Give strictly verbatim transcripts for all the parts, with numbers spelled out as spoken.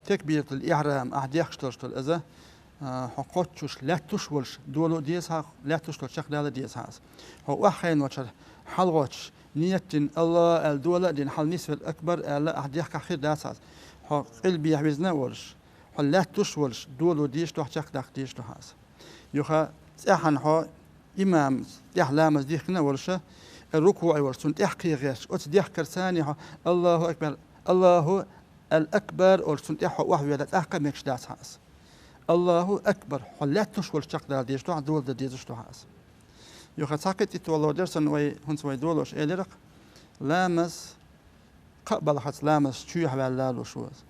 Такбиратул ихьрам, ахь дехкаш долуш долу иза, а, хьо кхоччуш, лаьтташ волуш доло деза хьа, лаьтташ долуш чекхдала деза хьа иза. Хьо охьахиъначул хьалхочуш ният дина, Аллах аьлла дола а дина, хьал нисвелла акбар аьлла, ахь дехкахь хир дац хьа иза. Хьо къилбехьа визна а волуш, хьо лаьтташ волуш доло дезаш ду хьа, чекхдаккха дезаш ду хьа иза. Юха цӀеххьана хьо имам тӀехь ламаз дихкина а волуша, рукуӀе волуш, цунна тӀехь кхин гӀерташ, оцу дехкарца цхьаьна хьо Аллаху акбар, Аллаху ал-акбар олуш, цунна тӀехь хьо охьаведа, тӀаккха а мегаш дац хьа иза. Аллаху акбар, хьо лаьтташ волуш чекхдала дезаш ду хьа, дола дан дезаш ду хьа иза. Юха цхьа кхин а тӀе толо дерг санна вай, хӀинца вай долош элира-кх, ламаз кхаа балхаца ламаз чу юьхьа ваьлла лалуш ву иза.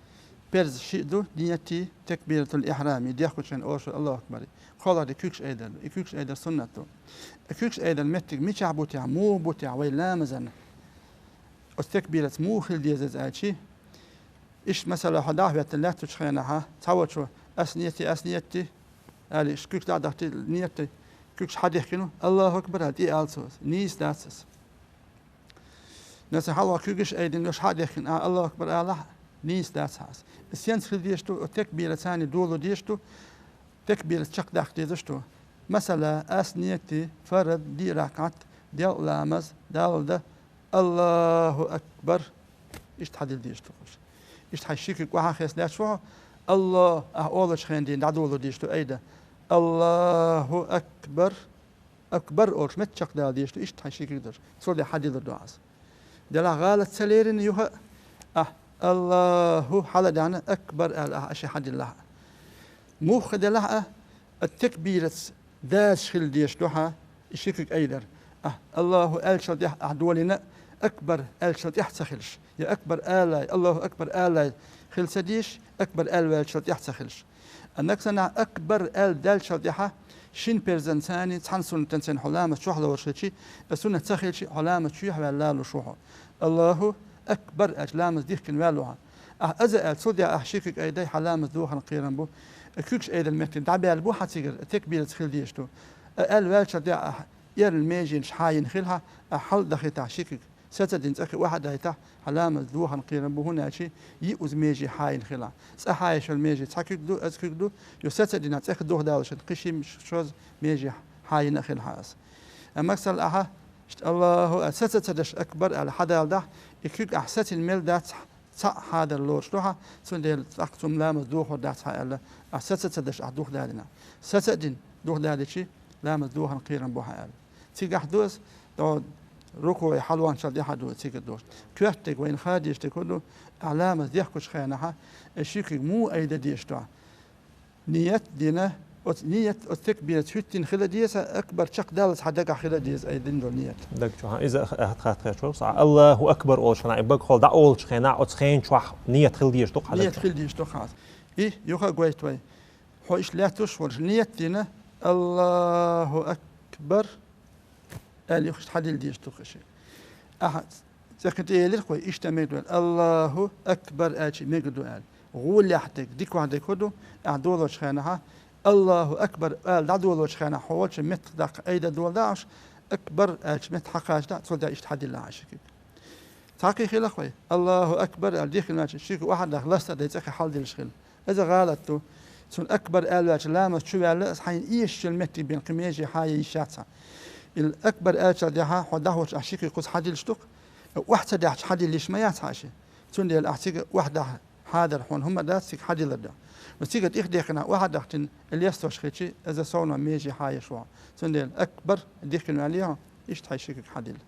Перз шиъ ду: ниятий, такбиратул ихьрамий, дехкучу хенахь олуш Аллаху акбарий. КхоалгӀа дерг куьгаш айдар ду. И куьгаш айдар суннат ду. И куьгаш айдар меттиг мичахь бу техьа, муха бу техьа вай ламазан? Оцу такбираца муха хила деза иза аьлчи, иштта, масала, хьо дӀа а хӀоьттина лаьттачу хенахьа, цхьаволчо: «Ас ниятий, ас ниятий», — аьлла, иштта куьгаш дӀа а дахьийтина, ниятий, куьгаш хьадихкина, «Аллаху акбар», — аьлла, тӀе ала цо иза. Нийса дац иза. Наса хьалха куьгаш айдина, уьш хьа а дехкина, а, Аллаху акбар алахь, нийса дац хьа иза. И сенца хила дезаш ду, оцу такбираца цхьаьна доло дезаш ду, такбираца чекхдаккха дезаш ду. Масала, ас ниятий, фард, диъ ракаӀат, делкъа ламаз, Далла дан, Аллаху акбар, иштта хьадила дезаш ду хьуна. Иштта хьайн ши куьг охьа а хеста лаьтташ ву хьо, Аллах, ахь олучу хенахь дӀадоло дезаш ду айда. Аллаху акбар, акбар олуш метта чекхдала дезаш ду, иштта хьайн ши куьг долуш. Цул тӀаьхьа хьадилла ду хьа иза. Делахь гӀалат ца лерина юха а, ахь Аллаху хьала а даьхна, акбар аьлла ахь а шиъ хьадиллахь а. Муха делахь а, а такбираца дазаш хила дезаш ду хьа и ши куьг айдар. Ахь Аллаху аьллачул тӀаьхьа ахь долийна а, акбар аьллачул тӀаьхьа ца хилаш. Я акбар алале, Аллаху акбар алале хила ца дезаш, акбар аьлла ваьллачул тӀаьхьа ца хилаш. Ткъа нагахь санна ахь акбар аьлла даьллачул тӀаьхьа шина перзан цхьаьна, цхьана суннатан цхьаьна хьо ламаз чохь лоруш хилчи, и суннат ца хилчи, хьо ламаз чу юьхьа ваьлла лалуш ву хьо. Аллаху акбар аьлча, ламаз дихкина ваьлла ву хьо. Ахь иза аьлла, цул тӀаьхьа ахь ши куьг айдай, хьан ламаз дохарна кхерам бу. И куьгаш айдар меттиг дӀабаьлла бу хьан цигара, и такбираца хила дезаш ду. И аьлла ваьллачул тӀаьхьа ахь эрна меженаш хьайина хила хьа, ахь хьалдахийтахь ши куьг. Саца дина цӀа кхин охьа а дайтахь, хьан ламаз дохарна кхерам бу, хӀунда аьлча йиъ уза меже хьайина хила хьа. Цкъа хьаеш йолу меже цхьа куьг ду, иза куьг ду, йо саца дина цӀа кхин духадаллалц кхин ши, шозза меже хьайина а хила хьа иза. Амма масала ахьа, иштта Аллаху а саца ца деш акбар аьлла хьадалдахь, и куьг ахь сацийна мел дац, цхьаъ хьадар лоруш ду хьа, цундела цкъа цунна ламаз дохур дац хьа аьлла, ахь саца ца деш ахь духададина. Саца а дина духададичи, ламаз дохарна кхерам бу хьан аьлла. Цигахь ду аса, дӀо рукуӀе хьалончал тӀаьхьа ду цига долуш. Коьртаниг вайна хадийша дерг хӀун ду, ахь ламаз дехкучу хенахьа, и ши куьг муха айда дезаш ду? Ният дина, оцу ният, оцу такбираца хӀуьттина хила деза, акбар чекхдаллалц хьан дагахь хила деза айдина долу ният. Даг чу, хьан иза ах-, ах-, хатта хеш вара, схьа Аллаху акбар олуш хенахь, и багахула дӀа олучу хенахь, оцу хен чохь ният хила дезаш ду хьан даг чохь? Ният хила дезаш ду хьан. И, юха а гойту вай. Хьо иштта лаьтташ волуш ният дина, Аллаху акбар аьлла, юха иштта хьадилла дезаш ду хьуна шиъ. Ахьа цӀе кхин тӀе элира-кх вай, иштта мега ду аьлла. Аллаху акбар аьлча мега ду аьлла. ГӀолехь дерг, дикохь дерг хӀун ду, ахь долочу хенахьа, Аллаху акбар аьлла дӀадолочу хенахь, хьо волчу меттах даккха айда дола даӀаш, акбар аьлча метта хьакхача даӀа, цул тӀаьхьа иштта хьадилла ахьа ши куьг. Цхьа кхин хилахь вай, Аллаху акбар аьлла дихкина ваьлча, ши куьг охьа а дахка, ласта а дай цӀе кхин хьалдиллаш хила. Иза гӀалат ду. Цунна акбар аьлла ваьлча, ламаз чу ваьлла, аса хьайна эшачу меттиг бен кхин меже хьая йиш яц хьан. Ил акбар аьллачул тӀаьхьа хьо дӀахӀуттуш ахь ши куьг кхуза хьадиллаш ду-кх, охьа ца даьхча хьадилла йиш ма яц хьан ши. Цундела ахь цига охьа дахьа хьадар хьуна хӀума дац, цига хьадилар ду. Ва цига тӀехдехкина охьа а дахьтина, и лестош хилчи, иза совнаха меже хьаеш ву хьо. Цундела акбар дихкина ваьллий хьо, иштта хьайн ши куьг хьадилла.